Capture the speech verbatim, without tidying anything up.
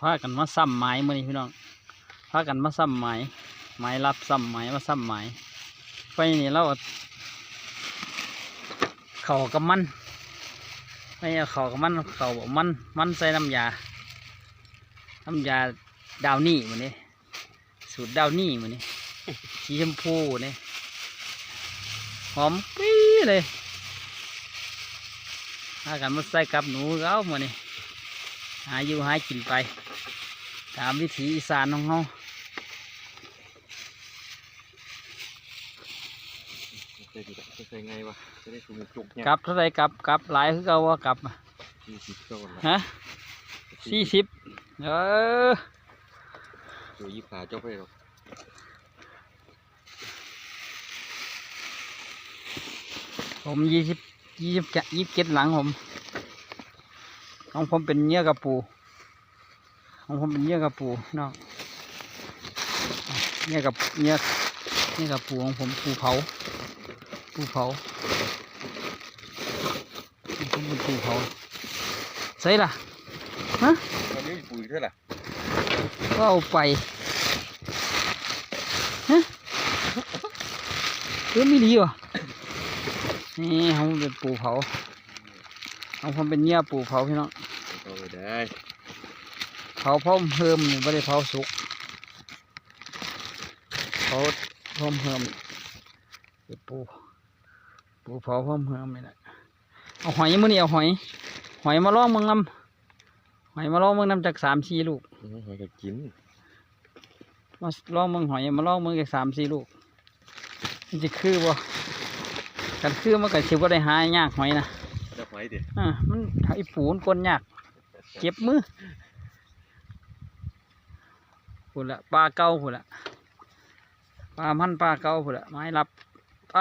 พากันมาซ้ำหมายมื้อนี้พี่น้อง พากันมาซ้ำหมาย หมายลับซ้ำหมาย มาซ้ำหมาย ไฟนี่เราเอาเข้ากับมัน ไฟเอาเข้ากับมัน เข้ามัน มันใส่น้ำยา น้ำยาดาวนี่มื้อนี้ สูตรดาวนี่มื้อนี้ สีชมพูนี่ หอมปี้เลย พากันมาใส่กับหนูเอามื้อนี้ หาอยู่หากินไป ตามวิถีอีสานของเฮา ใส่ดีกว่าใส่ไงวะ จะได้สูงจุกเนี่ย กับเท่าใดกับ กับหลายคือเก่าบ่กับ สี่สิบเท่ากันละ ฮะ สี่สิบ เออ ตัวยี่สิบห้าจบไปหรอก ผมยี่สิบ ยี่สิบ ยี่สิบเจ็ดหลังผม ของผมเป็นเหยื่อกับปู ของผมเป็นเหยื่อกับปูเนาะ เหยื่อกับ เหยื่อ เหยื่อกับปูของผม ปูเผา ปูเผา ของผมเป็นปูเผา ใส่ล่ะ ฮะ อันนี้ปูอีกเท่าไหร่ ก็เอาไป ฮะ เออ มีดีว่ะ นี่ของผมเป็นปูเผา ของผมเป็นเหยื่อปูเผาพี่น้อง เอาไปได้ เผาพร้อมเพิ่มนี่ บ่ได้เผาสุก เผาพร้อมเพิ่ม เป็นปู ปูเผาพร้อมเพิ่มนี่แหละ เอาหอยมื้อนี้ เอาหอย หอยมาลองเบิ่งนำ หอยมาลองเบิ่งนำจักสามสี่ลูก อืม หอยก็กิน มาลองเบิ่งหอย มาลองเบิ่งจักสามสี่ลูก มันสิคือบ่ คันคือมันก็สิบ่ได้หายากหอยนะ ได้หอยดิ อ่า มัน ไอ้ปูมันกวนยาก เจ็บมือ พู้นละ ปลาเก่าพู้นละ ปลามันปลาเก่าพู้นละ ไม้ลับ ไป